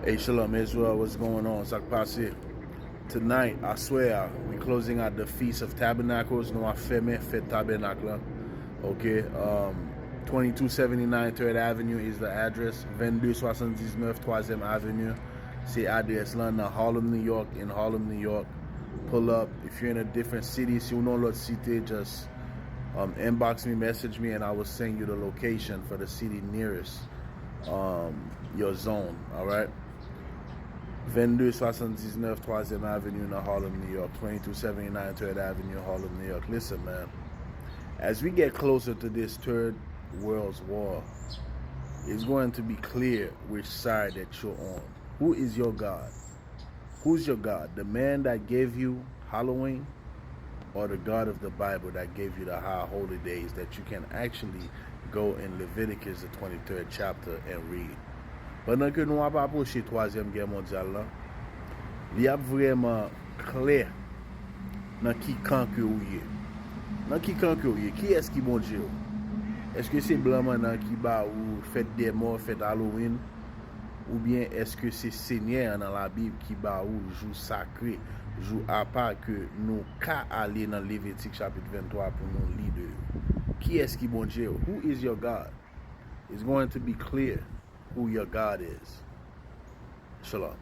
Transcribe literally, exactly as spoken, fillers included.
Hey, shalom Israel, what's going on? Sa k pase? Tonight, I swear, we closing out the Feast of Tabernacles. Nou ap fèmen fèt tabènak la. Ok, um, twenty-two seventy-nine Third Avenue is the address. Twenty-two seventy-nine Third Avenue se adrès lan nan Harlem, New York, in Harlem, New York. Pull up. If you're in a different city, si w nan lòt site, just um, inbox me, message me, and I will send you the location for the city nearest um, your zone, all right? Twenty-two seventy-nine Third Avenue nan Harlem, New York. Twenty-two seventy-nine Third Avenue, Harlem, New York. Listen, man. As we get closer to this third world war, it's going to be clear which side that you're on. Who is your God? Who's your God? The man that gave you Halloween, or the God of the Bible that gave you the high holy days that you can actually go in Leviticus, the twenty-third chapter, and read? Pandan ke nou ap apwoche Twazyèm Gè Mondyal la, li ap vrèman klè nan ki kan ke ou ye. Nan ki kan ke ou ye? Kiyès ki Bondye w? Èske se blan mannan ki ba ou fèt dè mò, fèt Halloween? Oubyen èske se Senyè an nan Labib ki ba ou jou sakre, jou apa ke nou ka ale nan Levitik chapit venntwa pou nou li de yo? Kiyès ki Bondye w? Who is your God? It's going to be clear who your God is. Shalom.